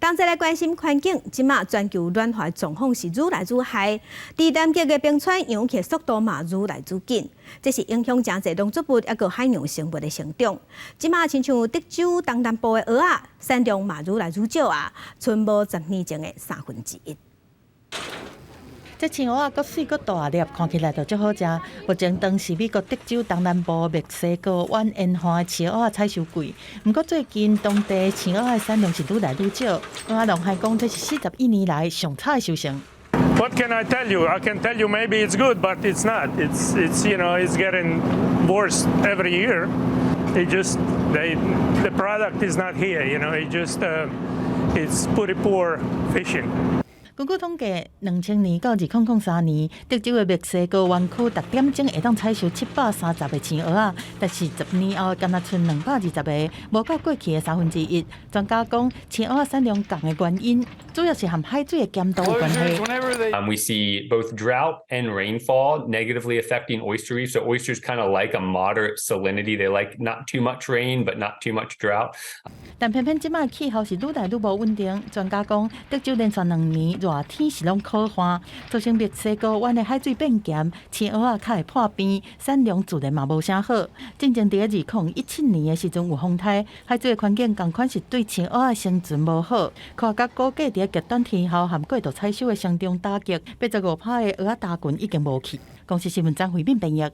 同齊來關心環境，這馬全球暖化狀況是愈來愈害，佇南極的冰川融去速度嘛愈來愈緊，這是影響誠濟農作物抑閣海洋生物的成長。這馬親像德州東南部的蚵仔產量嘛愈來愈少啊，賰無10年前的三分之一。這青蚵仔閣媠閣大粒，看起來就足好食。目前當時美國德州東南部墨西哥灣沿岸的青蚵仔採收季，毋過最近當地青蚵仔產量是愈來愈少。蚵仔農還講，這是41年來上差的收成。 What can I tell you? I can tell you maybe it's good, but it's not. It's you know it's getting worse every year. It just they the product is not here. It just it's pretty poor fishing. 根據統計，2000年到2003年，德州的墨西哥灣區逐點鐘會當採收730個青蚵仔，但是10年後干焦賰220個，無夠過去的三分之一。專家講，青蚵仔產量降的原因，主要是和海水的鹹度有關係。 We see both drought and rainfall negatively affecting oyster reefs. So oysters kind of like a moderate salinity. They like not too much rain, but not too much drought. 但偏偏這擺氣候是愈來愈無穩定。專家講，德州連續2年熱天是攏苦旱，造成墨西哥灣的海水變鹹，青蚵仔較會破病，產量自然嘛無啥好。進前佇2017年的時陣有風颱，海水的環境仝款是對青蚵仔生存無好。科學家估計佇極端天候和過度採收的雙重打擊，85%的蚵仔大群已經無去。公視新聞張惠敏編譯。